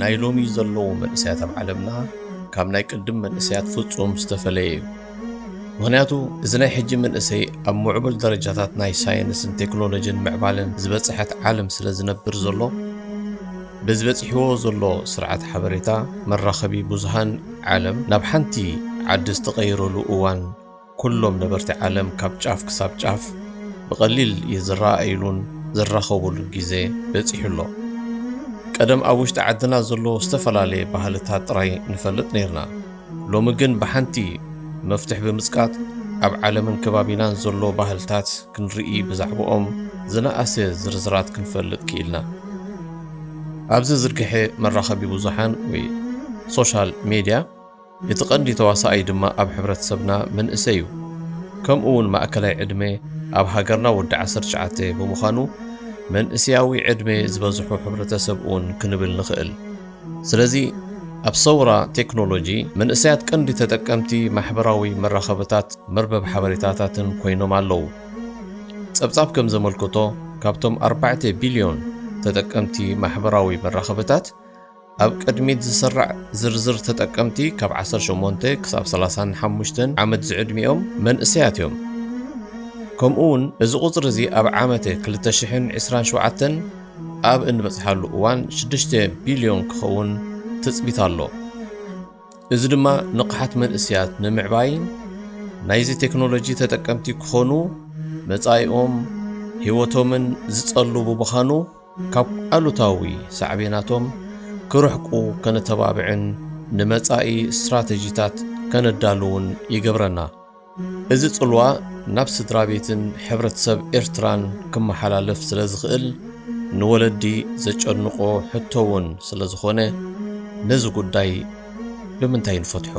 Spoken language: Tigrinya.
ናይ ሎሚ ዘለዉ መንእሰያት ኣብ ዓለምና ካብ ናይ ቅድም መንእሰያት ፍጹም ዝተፈለየ እዩ። ምኽንያቱ፣ እዚ ናይ ሕጂ መንእሰይ ኣብ ምዕቡል ደረጃታት ናይ ሳይንስን ቴክኖሎጂን ምዕባለን ዝበጽሐት ዓለም ስለ ዝነብር ዘሎ፣ በዚ በጺሕዎ ዘሎ ስርዓት ሓበሬታ መራኸቢ ብዙሃን ዓለም ናብ ሓንቲ ዓዲ ዝተቐይረሉ እዋን፣ ኩሎም ነበርቲ ዓለም ካብ ጫፍ ክሳብ ጫፍ ብቐሊል ዝረኣይሉን ዝራኸቡሉን ግዜ በጺሑ ኣሎ። ቀደም ኣብ ውሽጢ ዓድና ዘሎ ዝተፈላለየ ባህልታት ጥራይ ንፈልጥ ነይርና። ሎሚ ግን ብሓንቲ መፍትሕ ብምጽቃጥ ኣብ ዓለምን ከባቢናን ዘሎ ባህልታት ክንርኢ፣ ብዛዕባኦም ዝነኣሰ ዝርዝራት ክንፈልጥ ክኢልና። ኣብዚ ዝርግሐ መራኸቢ ብዙሓን ወይ ሶሻል ሜድያ፣ እቲ ቀንዲ ተዋሳኣይ ድማ ኣብ ሕብረተሰብና መንእሰይ እዩ። ከምኡ እውን ማእከላይ ዕድመ ኣብ ሃገርና ወዲ ዓሰርተ ትሽዓተ ብምዃኑ፣ መንእሰያዊ ዕድመ ዝበዝሖ ሕብረተሰብ እውን ክንብል ንኽእል። ስለዚ ኣብ ሰውራ ቴክኖሎጂ መንእሰያት ቀንዲ ተጠቀምቲ ማሕበራዊ መራኸብታት መርበብ ሓበሬታታትን ኮይኖም ኣለዉ። ጸብጻብ ከም ዘመልክቶ፣ ካብቶም ኣርባዕተ ቢልዮን ተጠቀምቲ ማሕበራዊ መራኸብታት ኣብ ቅድሚት ዝስራዕ ዝርዝር ተጠቀምቲ ካብ ዓሰርተ ሸሞንተ ክሳብ ሰላሳን ሓሙሽተን ዓመት ዝዕድሚኦም መንእሰያት እዮም። ከምኡ እውን እዚ ቁጽሪ እዚ ኣብ ዓመተ ክልተ ሽሕን ዕስራን ሸውዓተን ኣብ እንበጽሓሉ እዋን ሽዱሽተ ቢልዮን ክኸውን ትጽቢት ኣሎ። እዚ ድማ ንቕሓት መንእሰያት ንምዕባይን ናይዚ ቴክኖሎጂ ተጠቀምቲ ክኾኑ፣ መጻኢኦም ህይወቶምን ዝጸሉ ብምዃኑ፣ ካብ ኣሉታዊ ሳዕቤናቶም ክርሕቁ ከነተባብዕን ንመጻኢ ስትራተጂታት ከነዳልውን ይገብረና። እዚ ጽልዋ ናብ ስድራ ቤትን ሕብረተሰብ ኤርትራን ክመሓላለፍ ስለ ዝኽእል፣ ንወለዲ ዘጨንቖ ሕቶ እውን ስለ ዝኾነ፣ ነዚ ጉዳይ ብምንታይ ንፈትሖ?